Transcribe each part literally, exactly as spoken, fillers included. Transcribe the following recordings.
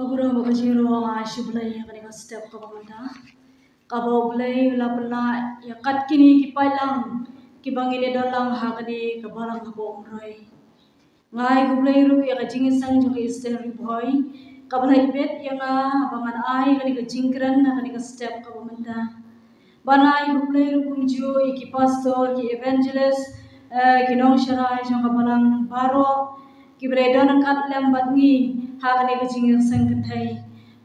Ba ka ruh ba ka jingïaroh, nga ai sha U Blei ïa kane ka step kaba mynta, kaba U Blei u la pynlah ïa kat kine ki paidlang kiba ngin ïa don lang ha kane ka balang haba U Blei. Nga ai ha U Blei ruh ïa ka jingïaseng jong ka Eastern Ri Bhoi kaba la ïabit ïa nga ba ngan ai kane ka jingkren ha kane ka step kaba mynta. Bad nga ai ha U Blei ruh kumjuh ïa ki pastor, ki evangelist, eh, ki nongsharai jong ka balang baroh kiba dei don ryngkat lem bad ngi ha kane ka jingïaseng kynthei.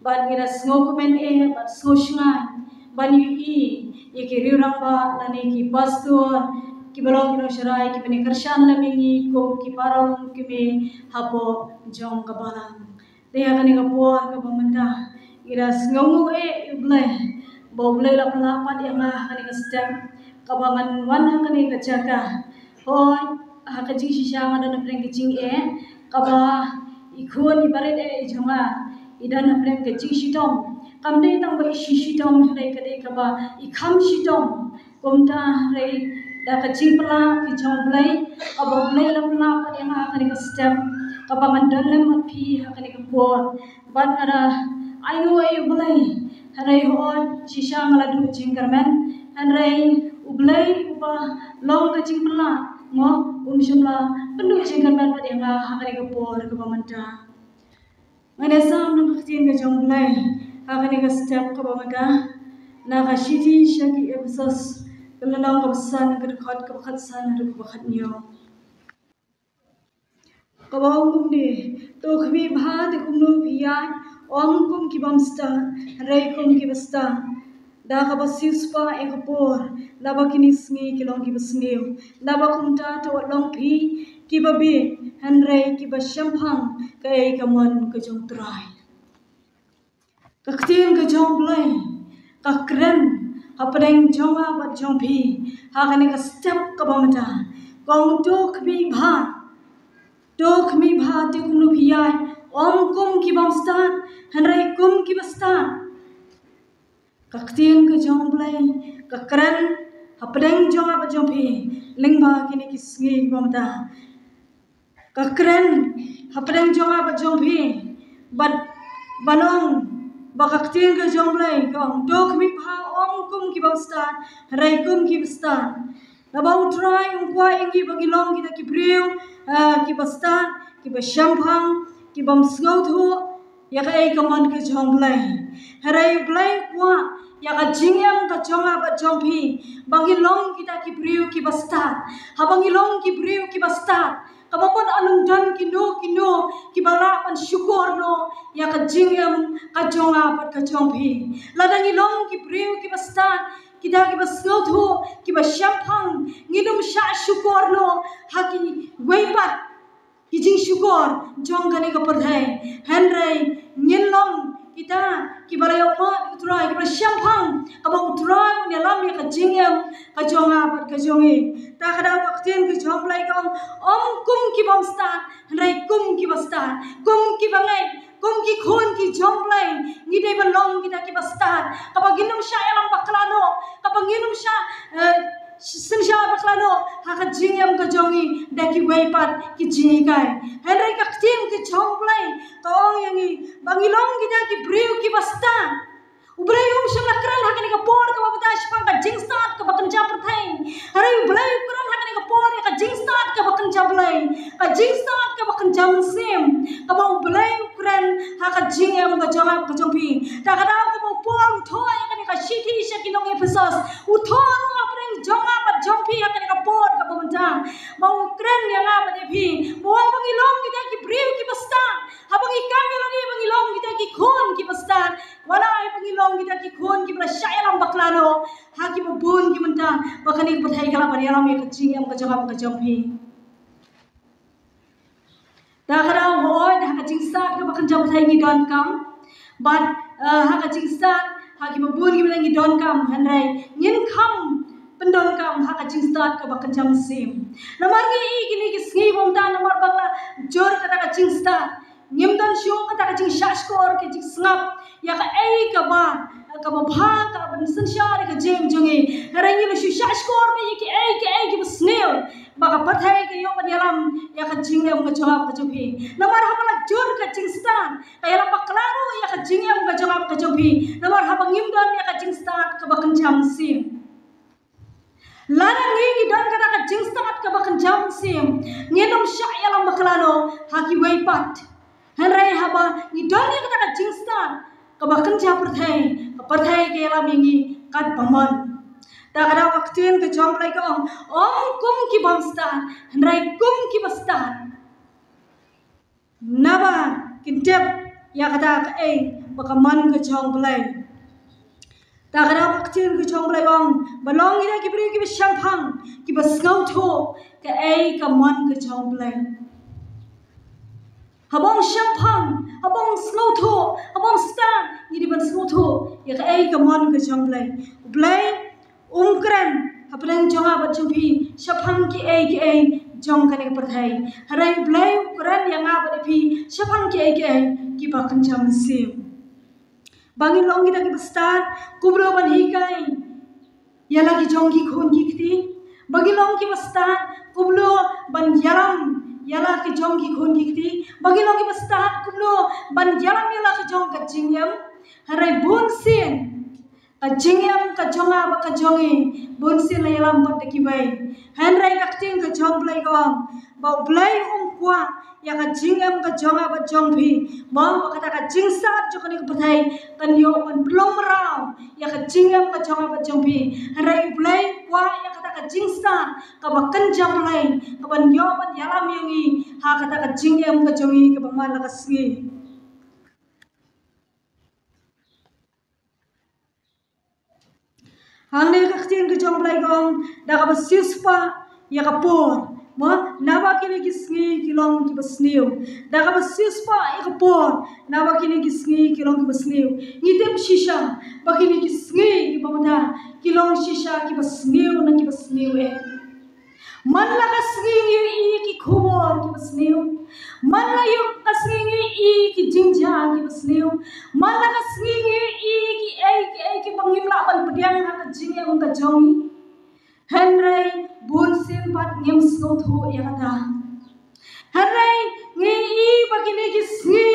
Bad ngi da sngewkmen eh bad sngewshngaiñ ban ïohi ïa ki riew rangbah lane ki pastor kiba long ki nongsharai kiba ïakyrshan lem ïa ngi kum ki para longkmie hapoh jong ka balang. Te ha kane ka por kaba mynta ngi da sngewnguh eh ïa U Blei ba U Blei u la pynlah pat ïa nga ha kane ka step kaba ngan wan ha kane ka jaka. Hooid, ha ka jingshisha nga don hapdeng ka jingeh kaba i khun i barit eh i jong nga i don hapdeng ka jingshitom. Kam dei tang ba i shishitom, hynrei ka dei kaba i kham shitom. Kumta hynrei da ka jingpynlah ka jong U Blei, kaba U Blei u la pynlah pat ïa nga ha kane ka step kaba ngan don lem bad phi ha kane ka por. Bad nga da ainguh ïa U Blei, hynrei hooid shisha nga la duh jingkyrmen, hynrei U Blei uba long ka jingpynlah, mo, um shym la pynduh jingkyrmen pat ïa nga ha kane ka por kaba mynta. Ngan ïa sam na ka ktien ka jong U Blei ha kane ka step kaba mynta, na ka shithi sha ki Ephesos, ka lynnong kaba san, ka dkhot kaba khatsan haduh kaba khathynñiew. Kaba ong kumne: To khmih bha te kumno phi ïaid, ym kum ki bym stad, hynrei kum kiba stad. Da kaba siewspah ïa ka por, naba kine sngi ki long kiba sniew. Naba kumta to wat long phi kiba bieit, hynrei kiba shemphang kaei ka mon ka jong U Trai. Ka ktien ka jong U Blei ka kren hapdeng jong nga bad jong phi ha kane ka step kaba mynta. Ka ong to khmih bha, to khmih bha te kumno phi ïaid, ym kum ki bym stad, hynrei kum kiba stad. Ka ktien ka jong U Blei ka kren hapdeng jong nga bad jong phi lyngba kine ki sngi kaba mynta. Ka kren hapdeng jong nga bad jong phi, bad ban ong ba ka ktien ka jong U Blei ka ong to khmih bha, ym kum ki bym stad, hynrei kum kiba stad. Naba U Trai um kwah ïa ngi ba ngi long kita ki briew, eh, kiba stad, kiba shemphang, ki bym sngewthuh ïa kaei ka mon ka jong U Blei. Hynrei U Blei u kwah ïa ka jingim ka jong nga bad jong phi ba ngi long kita ki briew kiba stad. Haba ngi long ki briew kiba stad, kaba bun ym don kino kino kiba lah ban shukor noh ïa ka jingim ka jong nga bad ka jong phi. Lada ngi long ki briew kiba stad, kita kiba sngewthuh, kiba shemphang, ngin ym shah shukor noh ha kiwei pat ki jingshukor jong kane ka pyrthei. Hynrei ngin long kita kiba la ïohmad ïa U Trai, kiba la shemphang, kaba U Trai un ïalam ïa ka jingim ka jong nga bad ka jong ngi. Ta ka daw ka ktien ka jong U Blei ka ong, ym kum ki bym stad, hynrei kum kiba stad, kum kiba ngeit, kum ki khun ki jong U Blei, ngi dei ban long kita kiba stad, kaba ngin ym shah ïalam bakla noh, kaba ngin ym shah, eh, synshar bakla noh ha ka jingim ka jong ngi da kiwei pat ki jinghikai. Hynrei ka ktien ka jong U Blei ka ong ïa ngi ba ngi long kita ki briew kiba stad. U Blei um shym la kren ha kane ka por kaba mynta shaphang ka jingstad kaba kynja pyrthei. Hynrei U Blei u kren ha kane ka por ïa ka jingstad kaba kynja Blei, ka jingstad kaba kynja mynsiem, kaba U Blei u kren ha ka jingim ka jong nga ka jong phi. Ta ka daw kaba u Paul u thoh ïa kane ka shithi sha ki nong Ephesos, u thoh ruh hapdeng jong nga bad jong phi ha kane ka por kaba mynta, ba u kren ïa nga bad ïa phi ba wan ba ngi long kita ki briew kiba stad. Haba ngi kam ïa lade ba ngi long kita ki khun kiba stad, wat la ai ba ngi long kita ki khun kiba la shah ïalam bakla noh ha kiba bun ki mynta, ba kane ka pyrthei ka lah ban ïalam ïa ka jingim ka jong nga bad ka jong phi. Ta ka daw, hooid, ha ka jingstad kaba kynja pyrthei ngi donkam, bad, eh, ha ka jingstad ha kiba bun ki mynta ngi donkam, hynrei ngin kham pyndonkam ha ka jingstad kaba kynja mynsiem. Namar ngi i kine ki sngi ba mynta namar ba la jur kata ka jingstad, ngim don shuh kata ka jingshahshkor, ka jingsngap ïa kaei kaba, kaba bha, kaba synshar ïa ka jingim jong ngi. Hynrei ngi la shu shahshkor beit ïa kiei kiei kiba sniew. ba ka pyrthei ka ïoh ban ïalam ïa ka jingim ka jong nga ka jong phi. Namar haba la jur ka jingstad, ka ïalam bakla ruh ïa ka jingim ka jong nga ka jong phi. Namar haba ngim don ïa ka jingstad kaba kynja mynsiem. Lada ngi ngi don kata ka jingstad kaba kynja mynsiem, ngin ym shah ïalam bakla noh ha kiwei pat. Hynrei haba ngi don ïa kata ka jingstad kaba kynja pyrthei, ka pyrthei ka ïalam ïa ngi katba mon. Da ka daw ka ktien ka jong U Blei ka ong, ym kum ki bym stad, hynrei kum kiba stad. Naba kin tip ïa kata kaei ba ka mon ka jong U Blei. Da ka daw ka ktien ka jong U Blei ka ong, ba long ngi da ki briew kiba shemphang, kiba sngewthuh kaei ka mon ka jong U Blei. Haba ong shemphang, haba ong sngewthuh, haba ong stad, ngi dei ban sngewthuh ïa kaei ka mon ka jong U Blei. U Blei um kren hapdeng jong nga bad jong phi shaphang kiei kiei jong kane ka pyrthei. Hynrei U Blei u kren ïa nga bad ïa phi shaphang kiei kiei kiba kynja mynsiem. Ba ngin long kita kiba stad, kumno ban hikai ïa la ki jong ki khun ki kti. Ba ngin long kiba stad, kumno ban ïalam ïa la ki jong ki khun ki kti. Ba ngin long kiba stad, kumno ban ïalam ïa la ki jong ka jingim. Hynrei bun sien ka jingim ka jong nga bad ka jong ngi, bun sien la ïalam pat da kiwei. Hynrei ka ktien ka jong U Blei ka ong, ba U Blei um kwah ïa ka jingim ka jong nga bad jong phi. Ba, ba kata ka jingstad jong kane ka pyrthei kan ïoh ban pynlong mraw ïa ka jingim ka jong nga bad jong phi. Hynrei U Blei u kwah ïa kata ka jingstad kaba kynja Blei, kaban ïoh ban ïalam ïa ngi ha kata ka jingim ka jong ngi kaba man la ka sngi. Hangne ka ktien ka jong U Blei ka ong, da kaba siewspah ïa ka por. Mo, naba kine ki sngi ki long kiba sniew. Da kaba siewspah ïa ka por, naba kine ki sngi ki long kiba sniew. Ngi tip shisha ba kine ki sngi kiba mynta ki long shisha kiba sniew na kiba sniew eh. Man la ka sngi ngi ïohi ki khubor kiba sniew. Man la ïoh ka sngi ngi ïohi ki jingjia kiba sniew. Man la ka sngi ngi ïohi kiei kiei kiba ngim lah ban pdiang ha ka jingim ka jong ngi. Hynrei bun sien pat ngim sngewthuh ïa kata. Hynrei ngi ïohi ba kine ki sngi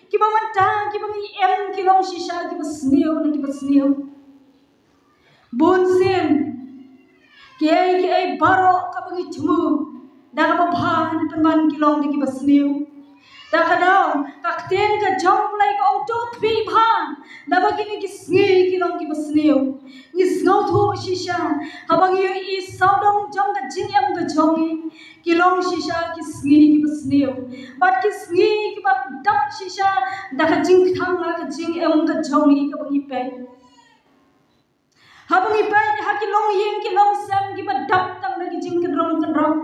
kiba mynta kiba ngi im ki long shisha kiba sniew na kiba sniew. Bun sien kiei kiei baroh kaba ngi thmu da kaba bha ngi pynban ki long da kiba sniew. Da ka daw ka ktien ka jong U Blei ka ong, to khmih bha, naba kine ki sngi ki long kiba sniew. Ngi sngewthuh shisha haba ngi ïohi sawdong jong ka jingim ka jong ngi ki long shisha ki sngi kiba sniew. Bad ki sngi kiba dap shisha da ka jingkhang ha ka jingim ka jong ngi kaba ngi peit. Haba ngi peit ha ki longïing ki longsem kiba dap tang da ki jingkynrum kynram.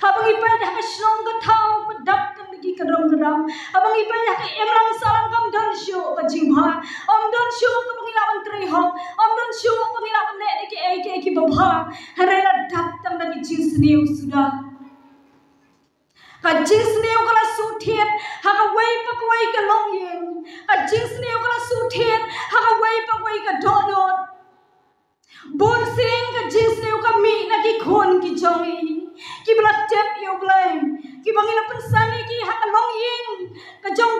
Haba ngi peit ha ka shnong ka thaw ba dap tang da ki kynrum kynram. Haba ngi peit ha ka imlang sahlang kam don shuh ka jingbha. Ym don shuh kaba ngi lah ban trei hok. Ym don shuh kaba ngi lah ban leh da kiei kiei kiba bha. Hynrei la dap tang da ki jingsniew suda. Ka jingsniew ka la shu thied ha kawei pa kawei ka longïing. Ka jingsniew ka la shu thied ha kawei pa kawei ka dohnud. Bun sien ka jingsniew ka mih na ki khun ki jong ngi kiba la tip ïa U Blei, kiba ngi la pynsan ïa ki ha ka longïing ka jong,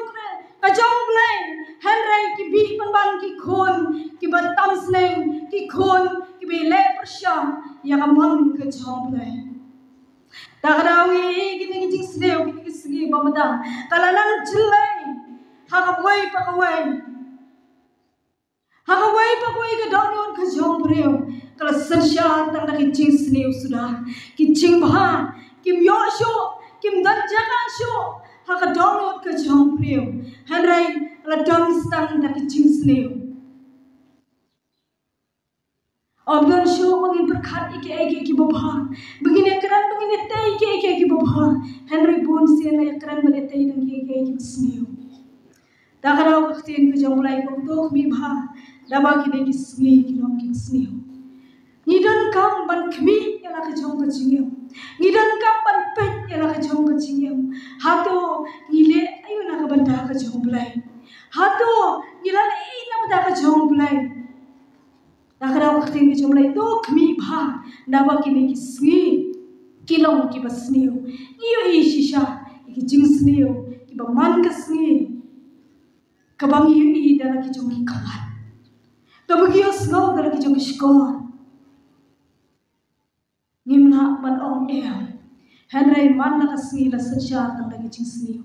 ka jong U Blei. Hynrei ki bih pynban ki khun kiba tam sneng, ki khun kiba leh pyrshah ïa ka mon ka jong U Blei. Da ka daw ngi ïohi kine ki jingsniew, kine ki sngi ba mynta ka la nang jyllei ha kawei pa kawei. Ha kawei pa kawei ka dohnud ka jong u briew ka la synshar tang da ki jingsniew suda. Ki jingbha kim ïoh shuh, kim don jaka shuh ha ka dohnud ka jong u briew. Hynrei la don tang da ki jingsniew. Ym don shuh ba ngin pyrkhat ïa kiei kiei kiba bha, ba ngin ïakren, ba ngin ïatei ïa kiei kiei kiba bha. Hynrei bun sien la ïakren bad ïatei tang ïa kiei kiei kiba sniew. Da ka daw ka ktien ka jong U Blei ka ong to khmih bha, naba kine ki sngi ki long kiba sniew. Ngi donkam ban khmih ïa la ka jong ka jingim. Ngi donkam ban peit ïa la ka jong ka jingim. Hato ngi leh aïu na ka bynta ka jong U Blei? Hato ngi la leh aïu na ka bynta ka jong U Blei? Da ka daw ka ktien ka jong U Blei to khmih bha, naba kine ki sngi ki long kiba sniew. Ngi ïohi shisha ïa ki jingsniew kiba man ka sngi kaba ngi ïohi da la ki jong ki khmat, kaba ngi ïohsngew da la ki jong ki shkor. Ngim lah ban ong em, hynrei man la ka sngi la synshar tang da ki jingsniew.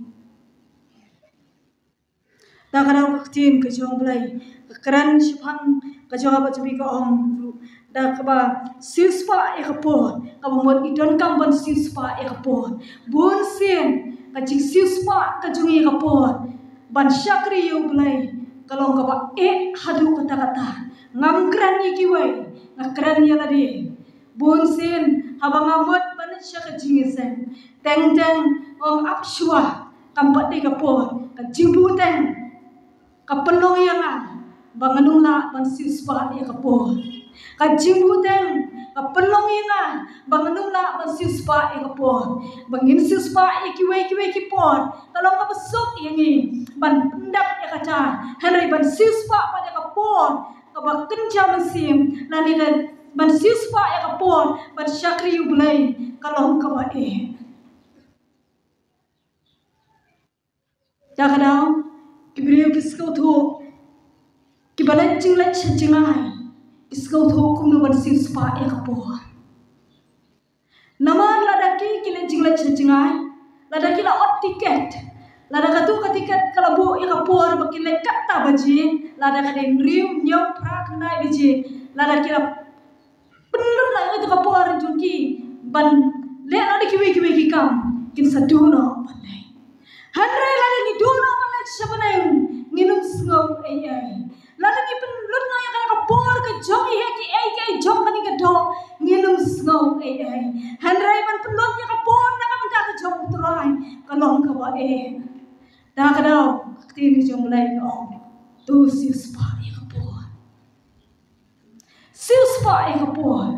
Da ka daw ka ktien ka jong U Blei ka kren shaphang ka jong nga bad jong phi ka ong ruh da kaba siewspah ïa ka por, kaba mut ngi donkam ban siewspah ïa ka por. Bun sien ka jingsiewspah ka jong ngi ïa ka por ban shakri ïa U Blei ka long kaba eh haduh katta katta. Ngam kren ïa kiwei, nga kren ïa lade. Bun sien haba nga mut ban leit sha ka jingïaseng, teng teng ong ap shuwa, kam pat dei ka por. Ka jingbuhteng ka pynlong ïa nga ba ngan ym lah ban siewspah ïa ka por. Ka jingbuhteng ka pynlong ïa nga ba ngan ym lah ban siewspah ïa ka por. Ba ngin siewspah ïa kiwei kiwei ki por ka long kaba suk ïa ngi ban pyndap ïa kata, hynrei ban siewspah pat ïa ka por kaba kynja mynsiem, lane ban siewspah ïa ka por ban shakri U Blei ka long kaba eh. Da ka daw ki briew ki sngewthuh, kiba leit jingleit sha jngai ki sngewthuh kumno ban siewspah ïa ka por. Namar lada ki, ki leit jingleit sha jngai, lada ki la ot tiket, lada katu ka tiket ka la buh ïa ka por ba kin leit katta baje, lada ka dei hynriew, hynñiew, phra, khyndai baje, lada ki la pynlut noh ïa katu ka por jong ki ban leh noh da kiwei kiwei ki kam, kin sa duh noh ban leit. Hynrei lada ngi duh noh ban leit sha bneng, ngin ym sngew ei ei. Lada ngi pynlut noh ïa kane ka por ka jong ngi ha kiei kiei jong kane ka doh, ngin ym sngew ei ei. Hynrei ban pynlut ïa ka por na ka bynta ka jong U Trai ka long kaba eh. Da ka daw ka ktien ka jong U Blei ka ong, to siewspah ïa ka por. Siewspah ïa ka por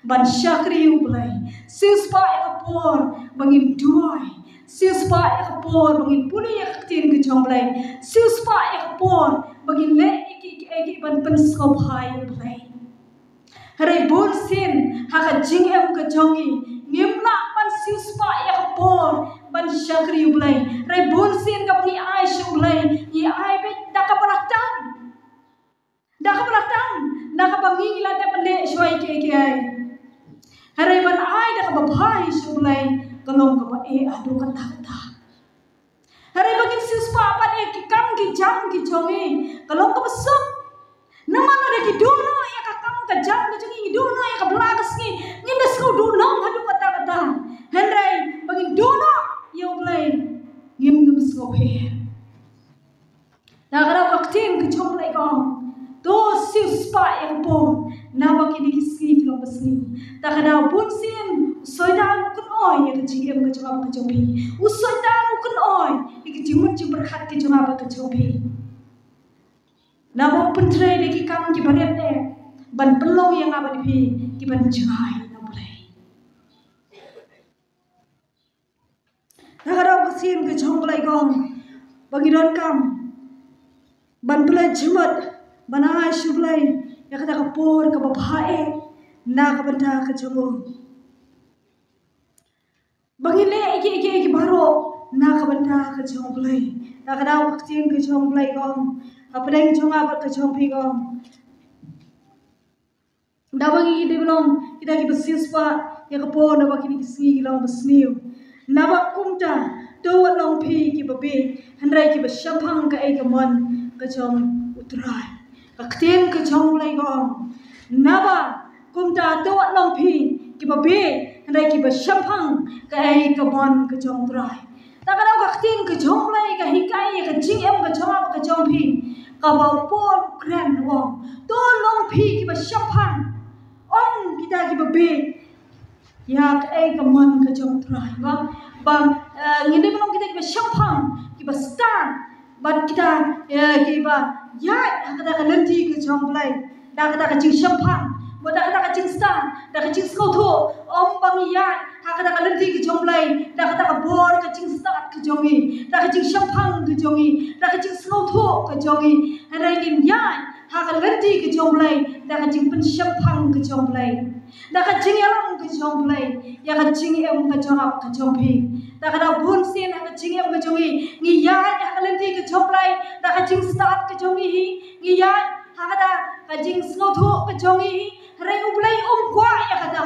ban shakri ïa U Blei. Siewspah ïa ka por ba ngin duwai. Siewspah ïa ka por ba ngin pule ïa ka ktien ka jong U Blei. Siewspah ïa ka por ba ngin leh ïa ki, ïa ki ban pynsngewbha ïa U Blei. Hynrei bun sien ha ka jingim ka jong ngi, ngim lah ban siewspah ïa ka por ban shakri ïa U Blei. Hynrei bun sien kaba ngi ai sha U Blei, ngi ai beit da kaba la tam. Da kaba la tam, da kaba ngi la dep leh shuwa ïa kiei kiei. Hynrei ban ai da kaba bha ïa sha U Blei ka long kaba eh haduh katta katta. Hynrei ba ngin siewspah pat ïa ki kam ki jam ki jong ngi ka long kaba suk. Namar lada ki duh noh ïa ka kam ka jam ka jong ngi, duh noh ïa ka bla ka sngi, ngin da sngew duh noh haduh katta katta. Hynrei ba ngin duh noh ïa U Blei, ngim, ngim sngew pher. Da ka daw ka ktien ka jong U Blei ka ong, to siewspah ïa ka por, naba kine ki sngi ki long ba sniew. Da ka daw bun sien u Soitan u kynoi ïa ka jingim ka jong nga bad ka jong phi. U Soitan u kynoi ïa ka jingmut jingpyrkhat ka jong nga bad ka jong phi. Naba u pyntrei da ki kam kiba rit eh ban pynlong ïa nga bad phi kiban jngai na U Blei. Na ka daw ka ktien ka jong U Blei ka ong ba ngi donkam ban pynleit jingmut ban ai sha U Blei ïa kata ka por kaba bha eh na ka bynta ka jong u. Ba ngi leh ïa ki, ïa ki, ïa ki baroh na ka bynta ka jong U Blei. Na ka daw ka ktien ka jong U Blei ka ong, hapdeng jong nga bad ka jong phi ka ong. Naba ngi dei ban long kita kiba siewspah ïa ka por, naba kine ki sngi ki long ba sniew. Naba kumta to wat long phi kiba bieit, hynrei kiba shemphang kaei ka mon ka jong U Trai. Ka ktien ka jong U Blei ka ong, naba kumta to wat long phi kiba bieit, hynrei kiba shemphang kaei ka mon ka jong U Trai. Ta ka daw ka ktien ka jong U Blei ka hikai ïa ka jingim ka jong nga ka jong phi. Kaba u Paul u kren u ong, to long phi kiba shemphang, ym kita kiba bieit ïa kaei ka mon ka jong U Trai. Ba, ba, eh, ngin dei ban long kita kiba shemphang, kiba stad, bad kita, eh, kiba ïaid ha kata ka lynti ka jong U Blei. Da kata ka jingshemphang, bad da kata ka jingstad, da ka jingsngewthuh, ym ba ngi ïaid ha kata ka lynti ka jong U Blei da kata ka bor ka jingstad ka jong ngi, da ka jingshemphang ka jong ngi, da ka jingsngewthuh ka jong ngi. Hynrei ngin ïaid ha ka lynti ka jong U Blei da ka jingpynshemphang ka jong U Blei, da ka jingïalam ka jong U Blei ïa ka jingim ka jong nga bad ka jong phi. Da kata bun sien ha ka jingim ka jong ngi, ngi ïaid ha ka lynti ka jong U Blei da ka jingstad ka jong ngi hi, ngi ïaid ha kata ka jingsngewthuh ka jong ngi hi. Hynrei U Blei um kwah ïa kata.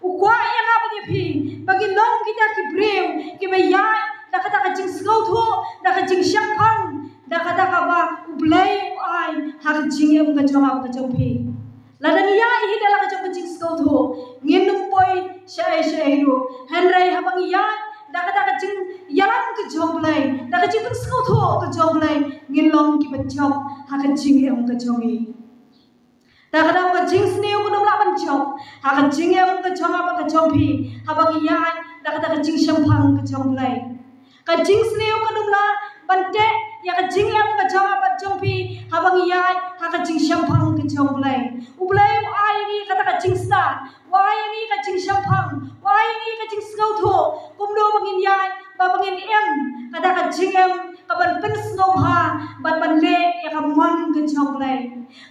U kwah ïa nga bad ïa phi ba ngin long kita ki briew kiba ïaid da kata ka jingsngewthuh, da ka jingshemphang, da kata kaba U Blei u ai ha ka jingim ka jong nga bad ka jong phi. Lada ngi ïaid hi da la ka jong ka jingsngewthuh, ngin ym poi shaei shaei ruh. Hynrei haba ngi ïaid da kata ka jingïalam ka jong U Blei, da ka jingpynsngewthuh ka jong U Blei, ngin long kiba jop ha ka jingim ka jong ngi. Da kata ka jingsniew kam lah ban jop ha ka jingim ka jong nga bad ka jong phi haba ngi ïaid da kata ka jingshemphang ka jong U Blei. Ka jingsniew kam lah ban teh ïa ka jingim ka jong nga bad jong phi haba ngi ïaid ha ka jingshemphang ka jong U Blei. U Blei u ai ïa ngi kata ka jingstad, u ai ïa ngi ka jingshemphang, u ai ïa ngi ka jingsngewthuh kumno ba ngin ïaid, ba ngin im kata ka jingim kaban pynsngewbha bad ban leh ïa ka mon ka jong U Blei.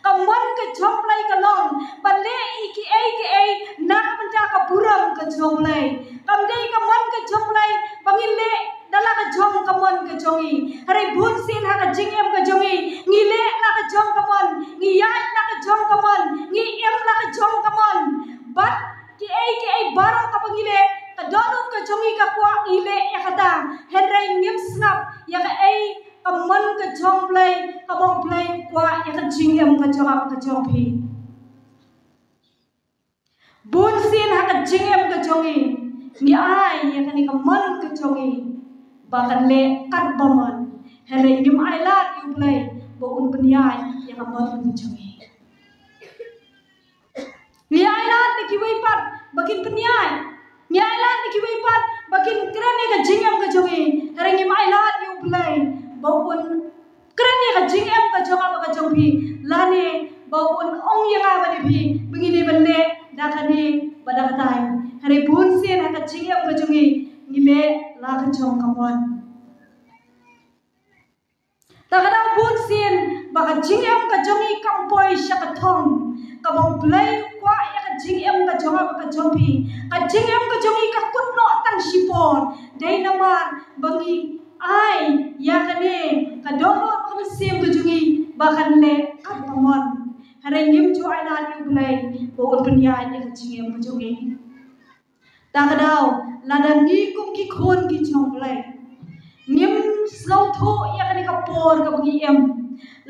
Ka mon ka jong U Blei ka long ban leh ïa kiei kiei na ka bynta ka burom ka jong U Blei. Kam dei ka mon ka jong U Blei ba ngin leh da la ka jong ka mon ka jong ngi. Hynrei bun sien ha ka jingim ka jong ngi, ngi leh la ka jong ka mon, ngi ïaid la ka jong ka mon, ngi im la ka jong ka mon. Bad kiei kiei baroh kaba ngi leh, ka dohnud ka jong ngi ka kwah ngi leh ïa kata. Hynrei ngim sngap ïa kaei ka mon ka jong U Blei, kaba U Blei u kwah ïa ka jingim ka jong nga bad ka jong phi. Bun sien ha ka jingim ka jong ngi, ngi ai ïa kane ka mon ka jong ngi ba kan leh katba mon. Hynrei ngim ai lad ïa U Blei ba un pynïaid ïa ka mon ka jong ngi. Ngi ai lad ïa kiwei pat ba kin pynïaid, ngi ai lad ïa kiwei pat ba kin kren ïa ka jingim ka jong ngi. Hynrei ngim ai lad ïa U Blei ba un kren ïa ka jingim ka jong nga bad ka jong phi, lane ba un ong ïa nga bad ïa phi ba ngin ïa ban leh da kane bad da katai. Hynrei bun sien ha ka jingim ka jong ngi, ngi leh la ka jong ka mon. Da kata bun sien ba ka jingim ka jong ngi kam poi sha ka thong kaba U Blei u kwah ïa ka jingim ka jong nga bad ka jong phi. Ka jingim ka jong ngi ka kut noh tang shipor. Dei namar ba ngi ai ïa kane ka dohnud ka mynsiem ka jong ngi ba kan leh katba mon. Hynrei ngim ju ai lad ïa U Blei ba un pynïaid ïa ka jingim ka jong ngi. Da ka daw, lada ngi kum ki khun ki jong U Blei ngim sngewthuh ïa kane ka por kaba ngi im,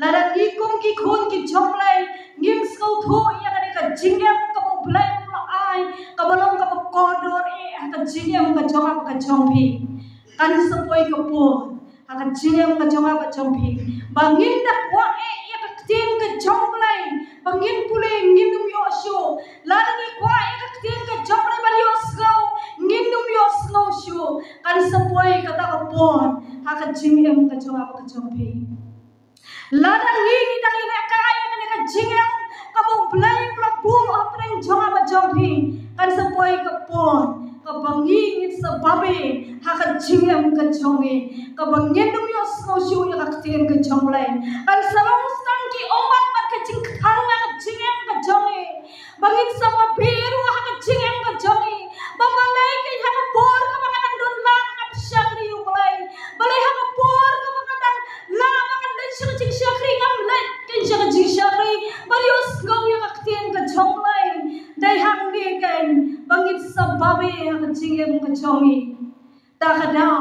lada ngi kum ki khun ki jong U Blei ngim sngewthuh ïa kane ka jingim kaba U Blei u la ai, kaba long kaba kordor eh ha ka jingim ka jong nga bad ka jong phi, kan sa poi ka por ha ka jingim ka jong nga bad jong phi ba ngin da kwah eh ïa ka ktien ka jong U Blei ba ngin pule, ngin ym ïoh shuh. Lada ngi kwah ïa ka ktien ka jong U Blei ban ïohsngew, ngin ym ïohsngew shuh. Kan sa poi kata ka por ha ka jingim ka jong nga bad ka jong phi. Lada ngi, ngi dang ïalehkai ïa kane ka jingim kaba U Blei u la buh hapdeng jong nga bad jong phi, kan sa poi ka por kaba ngi ngin sa babe ha ka jingim ka jong ngi, kaba ngin ym ïohsngew shuh ïa ka ktien ka jong U Blei. Kan sa long tang ki ummat bad ka jingkhang ha ka jingim ka jong ngi. Ba ngin sa babe ruh ha ka jingim ka jong ngi ba balei kein ha ka por kaba nga dang don lang ngam shakri ïa U Blei, balei ha ka por kaba nga dang lang ba ngan leit sha ka jingshakri ngam leit kein sha ka jingshakri ban ïohsngew ïa ka ktien ka jong U Blei. Dei hangne kein ba ngin sa babe ha ka jingim ka jong ngi. Da ka daw,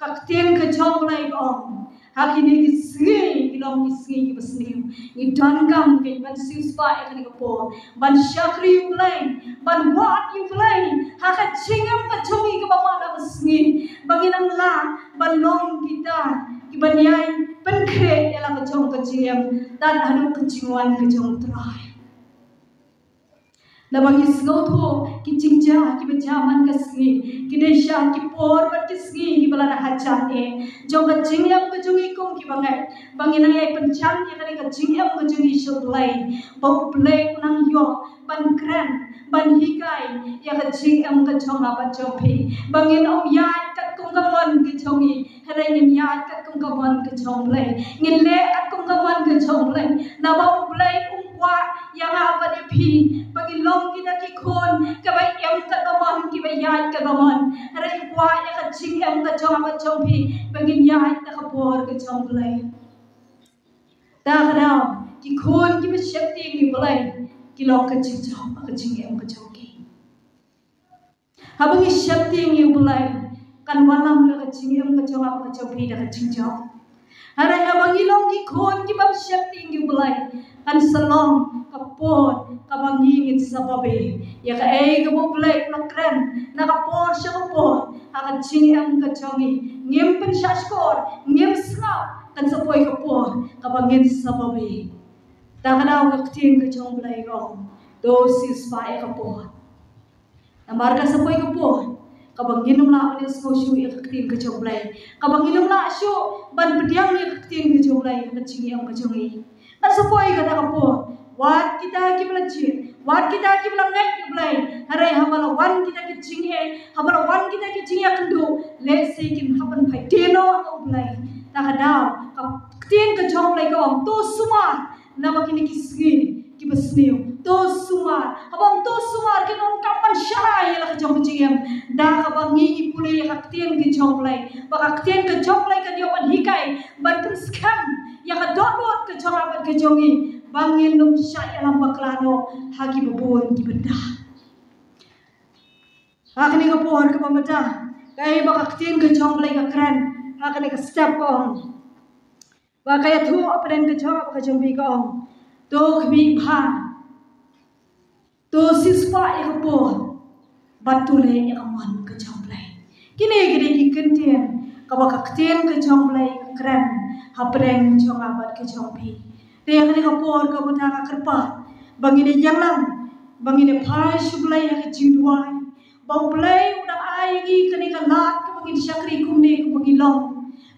ka ktien ka jong U Blei ka ong, ha kine ki sngi ki long ki sngi kiba sniew. Ngi donkam kein ban siewspah ïa kane ka por ban shakri ïa U Blei, ban wad ïa U Blei ha ka jingim ka jong ngi kaba man la ka sngi, ba ngin nang lah ban long kita kiban ïai pynkhreh ïa la ka jong ka jingim tad haduh ka jingwan ka jong U Trai. Naba ngi sngewthuh ki jingjia kiba jia man ka sngi ki dei sha ki por bad ki sngi kiba la dang hajan eh jong ka jingim ka jong ngi kum kiba ngeit ba ngin nang ïai pynjan ïa kane ka jingim ka jong ngi sha U Blei, ba U Blei u nang ïoh ban kren, ban hikai ïa ka jingim ka jong nga bad jong phi, ba ngin ym ïaid katkum ka mon ka jong ngi, hynrei ngin ïaid katkum ka mon ka jong U Blei, ngin leh katkum ka mon ka jong U Blei. Naba U Blei um Ïa nga bad ïa phi ba ngin long kita ki khun kiba im katba mon, kiba ïaid katba mon. Hynrei kwah ïa ka jingim ka jong nga bad jong phi ba ngin ïaid da ka bor ka jong U Blei. Da kata ki khun kiba sheptieng ïa U Blei ki long ka jingjop ka jingim ka jong ki. Haba ngi sheptieng ïa U Blei kan wallam ïa ka jingim ka jong nga bad ka jong phi da ka jingjop. Hynrei haba ngi long ki khun ki bym sheptieng ïa U Blei kan sa long ka por kaba ngi ngin sa babe ïa kaei kaba U Blei u la kren na ka por sha ka por ha ka jingim ka jong ngi. Ngim pynshah shkor, ngim sngap, kan sa poi ka por kaba ngin sa babe. Da kata ka ktien ka jong U Blei ka ong, to siewspah ïa ka por. Namar ka sa poi ka por kaba ngin ym lah ban ïohsngew shuh ïa ka ktien ka jong U Blei, kaba ngin ym lah shuh ban pdiang ïa ka ktien ka jong U Blei ha ka jingim ka jong ngi. Kan sa poi kata ka por, wat kita kiba la jied, wat kita kiba la ngeit ïa U Blei, hynrei haba la wan kita ki jingeh, haba la wan kita ki jingïakynduh, lehse kin hap ban phai noh ïa U Blei. Da kata ka ktien ka jong U Blei ka ong, to sumar na ba kine ki sngi kiba sniew. To sumar. Haba ong to sumar, kin ong kam ban shah ïa la ka jong ka jingim. Da kaba ngi pule ïa ka ktien ka jong U Blei, ba ka ktien ka jong U Blei kan ïoh ban hikai, ban pynskhem ïa ka dohnud ka jong nga bad ka jong ngi ba ngin ym shah ïalam bakla noh ha kiba bun ki bynta. Ha kane ka por kaba mynta, kaei ba ka ktien ka jong U Blei ka kren ha kane ka step ka ong, ba ka ïathuh hapdeng ka jong nga bad ka jong phi ka ong, to khmih bha, to siewspah ïa ka por, bad to leh ïa ka mon ka jong U Blei. Kine ki dei ki kyntien kaba ka ktien ka jong U Blei ka kren hapdeng jong nga bad ka jong phi. Te ha kane ka por kaba mynta nga kyrpad ba ngin ïa ïalam, ba ngin ïa phai sha U Blei ha ka jingduwai, ba U Blei un ai ïa ngi kane ka lad kaba ngin shakri kumne kaba ngi long.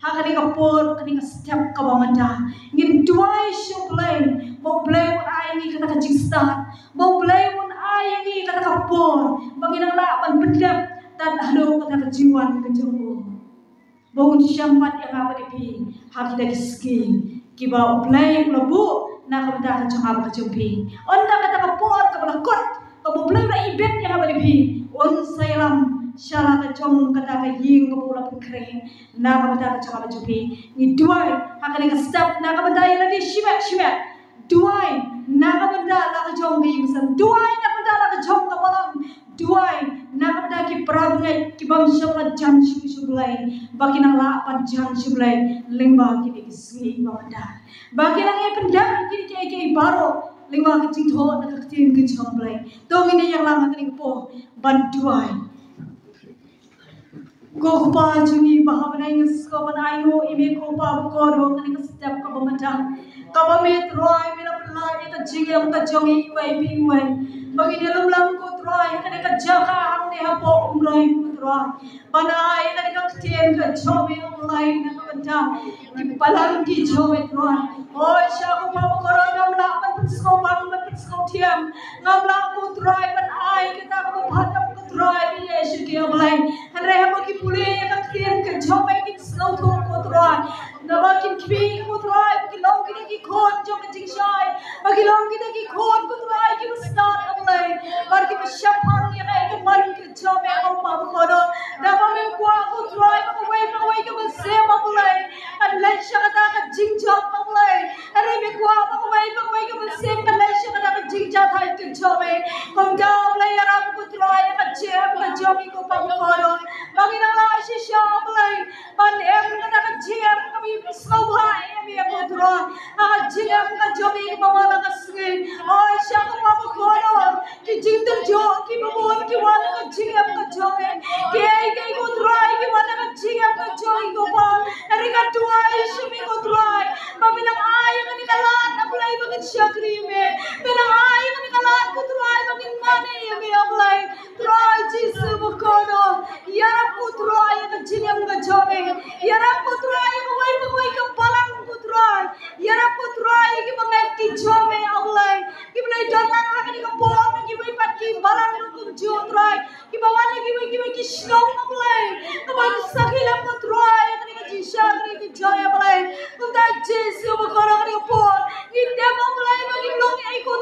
Ha kane ka por, kane ka step kaba mynta, ngin duwai sha U Blei ba U Blei un ai ïa ngi kata ka jingstad, ba U Blei un ai ïa ngi kata ka por ba ngin nang lah ban pyndep tad haduh kata ka jingwan ka jong u, ba un shem pat ïa nga bad ïa phi ha kita ki sngi kiba U Blei u la buh na ka bynta ka jong nga bad ka jong phi. Ynda kata ka por kaba la kut kaba U Blei u la ibit ïa nga bad ïa phi, un sa ïalam sha la ka jong kata ka ïing kaba u la pynkhreh na ka bynta ka jong nga bad jong phi. Ngi duwai ha kane ka step na ka bynta ïa lade shimet shimet. Duwai na ka bynta la ka jong ka ïing ka sem, duwai na ka bynta la ka jong ka balang, duwai na ka bynta ki para bangeit ki bym shym la jan shuh sha U Blei, ba kin nang lah ban jan sha U Blei lyngba kine ki sngi ba mynta, ba kin nang ïa pyndem kine kiei kiei baroh lyngba ka jingthoh na ka ktien ka jong U Blei. To ngin ïa ïalang ha kane ka por ban duwai. Ko Kpa jong ngi ba ha bneng, nga sngewbha ban ainguh ïa me ko Kpa bakordor, kane ka step kaba mynta kaba me Trai me la pynlait ïa ka jingim ka jong ngi iwei pa iwei, ba ngin ïalum lang ko Trai kane ka jaka hangne hapoh Umroi ko Trai, ban ai kane ka ktien ka jong me, Blei, na ka bynta ki balang ki jong me Trai. Oi sha ko Kpa bakordor, ngam lah ban pynsngewbang ban pynsngewthiang, ngam lah ko Trai ban ai kata kaba bha tam ko Trai ïa sha ki, Blei. Hynrei haba ki pule ïa ka ktien ka jong me kin sngewthuh ko Trai, naba kin khmih ko Trai ba ki long kita ki khun jong ka jingshai, ba ki long kita ki khun ko Trai kiba stad, Blei, bad kiba shemphang ïa ka mon ka jong me ko Kpa bakordor. Naba me kwah ko Trai ba kawei pa kawei ka mynsiem, Blei, kan leit sha kata ka jingjop, Blei. Hynrei me kwah ba kawei pa kawei ka mynsiem kan leit sha kata ka jingjahthait ka jong me. Kumta Blei, ïarap ko Trai ïa ka jingim ka jong ngi ko Kpa bakordor, ba ngin nang lah shisha, Blei, ban im kata ka jingim kaba ngi sngewbha ïa me ko Trai ha ka jingim ka jong ngi kaba man la ka sngi. Oi sha ko Kpa bakordor, ki jingtynjuh kiba bun ki wan ha ka jingim ka jong ngi. Kiei kiei ko Trai ki wan ha ka jingim ka jong ngi ko Kpa, hynrei nga duwai sha me ko Trai ba me nang ai ïa kane ka lad, Blei, ba ngin shakri me. Me nang ai ïa kane ka lad ko Trai ba ngin mane ïa me, Blei. Trai Jisu bakordor, ïarap ko Trai ïa ka jingim ka jong me. Ïarap ko Trai ïa kawei pa kawei ka balang ko Trai. Ïarap ko Trai ïa ki bangeit ki jong me, Blei, kiba la don lang ha kane ka por, kiwei pat ki balang ruh kumjuh Trai, kiba wan na kiwei kiwei ki shnong, Blei, kaba ki sakhi lang ko Trai ïa kane ka jingshakri ka jong me, Blei. Kumta Jisu bakordor, kane ka por ngi tip, Blei, ba ngim long ei ko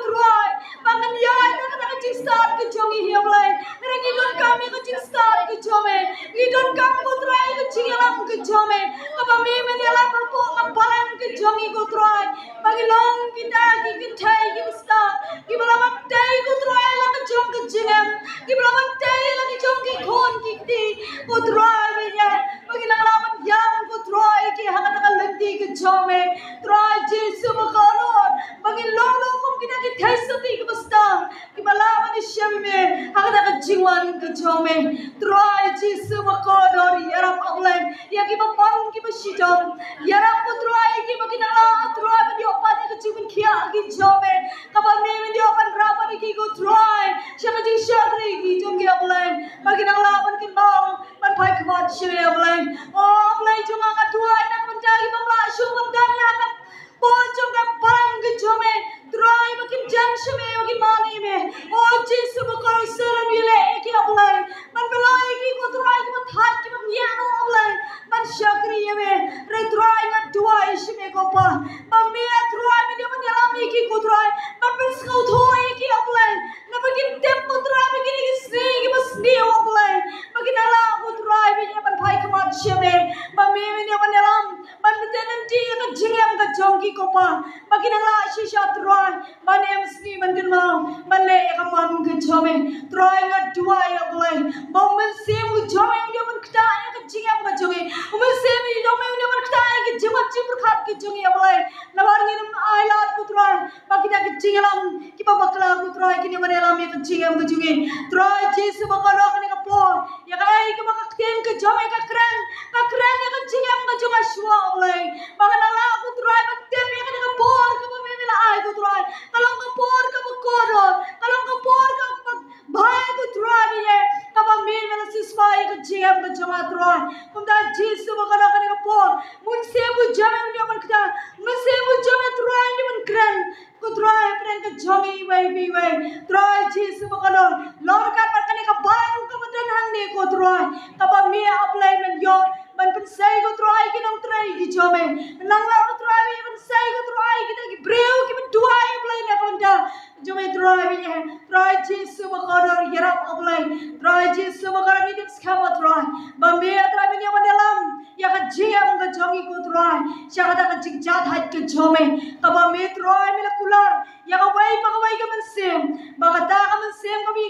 Stad ka jong ngi, A Blei. Hynrei ngi donkam ïa ka jingstad ka jong me. Ngi donkam, ko Trai, ïa ka jingïalam ka jong me. Kaba me men ïalam hapoh ka balang ka jong ngi, ko Trai. Ba ngin long kita ki kynthei kiba stad, kiba la wan tei, ko Trai, la ka jong ka jingim, kiba la wan tei la ka jong ki khun ki kti, ko Trai, ba ïa, ba ngin nang lah ban ïam, ko Trai, ki ha kata ka lynti ka jong me. Trai Jisu bakordor, ba ngin long ruh kum kita ki theisotti kiba stad, kiba lah ban ïashem ïa me ha kata ka jingwan ka jong me. Trai Jisu bakordor, ïarap, A Blei, ïa kiba pang kiba shitom. Ïarap, ko Trai, ïa kiba ki nang lah, ko Trai, ban ïoh pat ïa ka jingpynkhiah ka jong me. Kaba me men ïoh ban rah bad ïa ki, ko Trai, sha ka jingshakri ka jong ki, A Blei. Ba ki nang lah ban kynmaw, ban phai khmat sha me, A Blei. O A Blei jong nga, nga duwai na ka bynta kiba lah shuh ban don ha ka por jong ka balang ka jong me. Trai, ba kin jan sha me, ba kin mane ïa me. O Jisu bakordor, sa lem ïaleh ïa ki, A Blei. Ban pynlong ïa ki, ko Trai, kiba thait, kiba ngiah, A Blei, ban shakri ïa me. Hynrei Trai, nga duwai sha me, ko Pa, ba me, Trai, men ïoh ban ïalam ïa ki, ko Trai, ban pynsngewthuh ïa ki, A Blei. Naba kin tip, ko Trai, ba kine ki sngi kiba sniew, A Blei, ba kin nang lah, ko Trai, ba ïa ban phai khmat sha me. Ba me men ïoh ban ïalam, ban pyntip lynti ïa ka jingim ka jong ki, ko Pa, ba kin nang lah shisha, Trai, ban im sngi ban kynmaw, ban leh ïa ka mon ka jong me. Trai, nga duwai, A Blei, ba u Mynsiem ka jong me un ïoh ban ktah ïa ka jingim ka jong ngi. U Mynsiem ka jong me un ïoh ban ktah ïa ka jingmut jingpyrkhat ka jong ngi, A Blei. Namar ngim ai lad, ko Trai, ba kita ki jingïalam kiba bakla, ko Trai, kin ïoh ban ïalam ïa ka jingim ka jong ngi. Trai Jisu bakordor, kane ka por, ïa kaei kaba ka ktien ka jong me ka kren, ka kren ïa ka jingim ka jong nga shuwa, A Blei. Ba ngan nang lah, ko Trai, ban tip ïa kane ka por kaba me me la ai, ko Trai. Ka long ka por kaba kordor, ka long ka por kaba bha, ko Trai, ba ïa kaba me me la siewspah ïa ka jingim ka jong nga, Trai. Kumta Jisu bakordor, kane ka por, Mynsiem ka jong me un ïoh ban ktah, Mynsiem ka jong me, Trai, un ïoh ban kren, ko Trai, hapdeng ka jong ngi iwei pa iwei. Trai Jisu bakordor, long ryngkat bad kane ka balang kaba don hangne, ko Trai, kaba me, A Blei, men ïoh ban pynsei, ko Trai, ki nongtrei ki jong me. Nang lah, ko Trai, ban pynsei, ko Trai, kita ki briew kiba duwai, A Blei, na ka bynta jong me, Trai, ba ïa, Trai Jisu bakordor, ïarap, A Blei. Trai Jisu bakordor, ngi dep skhem, ko Trai, ba me, Trai, men ïoh ban ïalam ïa ka jingim ka jong ngi, ko Trai, sha kata ka jingjahthait ka jong me. Kaba me, Trai, me la kular ïa kawei pa kawei ka mynsiem, ba kata ka mynsiem kaba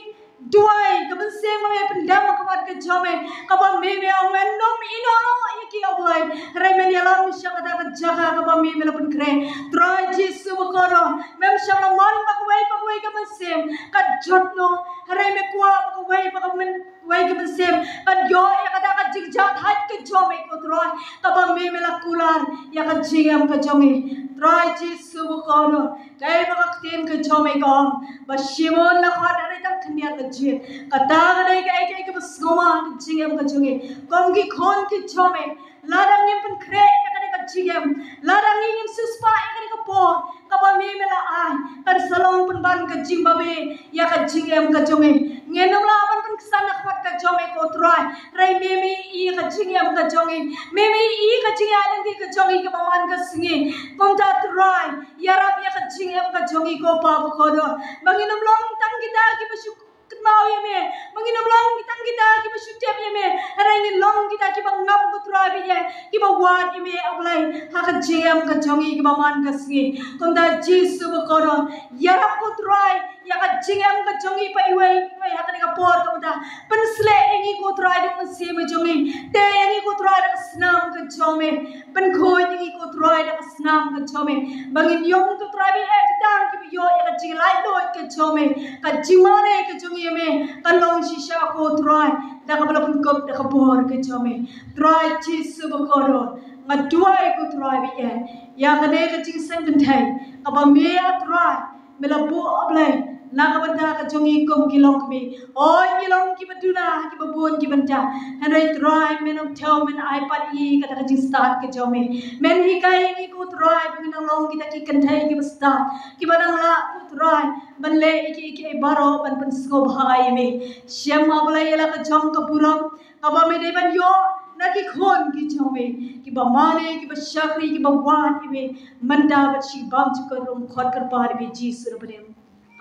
duwai, ka mynsiem kaba pyndem ha khmat ka jong me, kaba me me ong, men ym ïehnoh ïa ki, A Blei. Hynrei men ïalam sha kata ka jaka kaba me me la pynkhreh. Trai Jisu bakordor, mem shym la mon ba kawei pa kawei ka mynsiem ka jot noh. Hynrei me kwah ba kawei pa kawei ka mynsiem ka ïoh ïa kata ka jingjahthait ka jong me, ko Trai, kaba me me la kular ïa ka jingim ka jong ngi. Trai Jisu bakordor, kaei ba ka ktien ka jong me ka ong, ba Shimon la khot hynrei tang khyndiat la jied. Kata ka dei kaei kaei kaba sngewma ha ka jingim ka jong ngi kum ki khun ki jong me. Lada ngim pynkhreh ïa kane ka jingim, lada ngim siewspah ïa kane ka por kaba me me la ai, kan sa long pynban ka jingbabe ïa ka jingim ka jong ngi. Ngin ym lah ban pynksan ha khmat ka jong me, ko Trai. Hynrei me me ïohi ïa ka jingim ka jong ngi, me me ïohi ïa ka jingïaid lynti ka jong ngi kaba man ka sngi. Kumta, Trai, ïarap ïa ka jingim ka jong ngi, ko Pa bakordor, ba ngin ym long tang kita kiba shu kynmaw ïa me, ba ngin ym long tang kita kiba shu tip ïa me, hynrei ngin long kita kiba ngam, ko Trai, ba ïa, kiba wad ïa me, A Blei, ha ka jingim ka jong ngi kaba man ka sngi. Kumta Jisu bakordor, ïarap, ko Trai, ïa ka jingim ka jong ngi pa iwei pa iwei ha kane ka por kaba mynta. Pynshlei ïa ngi, ko Trai, da u Mynsiem ka jong me. Teh ïa ngi, ko Trai, da ka snam ka jong me. Pynkhuid ïa ngi, ko Trai, da ka snam ka jong me, ba ngin ïoh, ko Trai, ba ïa kita kiba ïoh ïa ka jinglaitluid ka jong me, ka jingmane ka jong ngi ïa me, kan long shisha, ko Trai, da kaba la pynkup da ka bor ka jong me. Trai Jisu bakordor, nga duwai, ko Trai, ba ïa, ïa kane ka jingseng kynthei kaba me, A Trai, me la buh, A Blei, na ka bynta ka jong ngi kum ki longkmie. Hooid, ngi long kiba duna ha kiba bun ki bynta, hynrei Trai, men ym thew, men ai pat ïa ngi kata ka jingstad ka jong me. Men hikai ïa ngi, ko Trai, ba ngin nang long kita ki kynthei kiba stad, kiba nang lah, ko Trai, ban leh ïa kiei kiei baroh ban pynsngewbha ïa me. Shem, A Blei, ïa la ka jong ka burom kaba me dei ban ïoh na ki khun ki jong me, kiba mane, kiba shakri, kiba wad ïa me mynta bad shibam jukut, ruh khot kyrpad ïa me, Jisu, na ka bynta.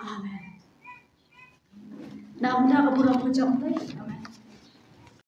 Amen. Namar ka burom ka jong U Blei.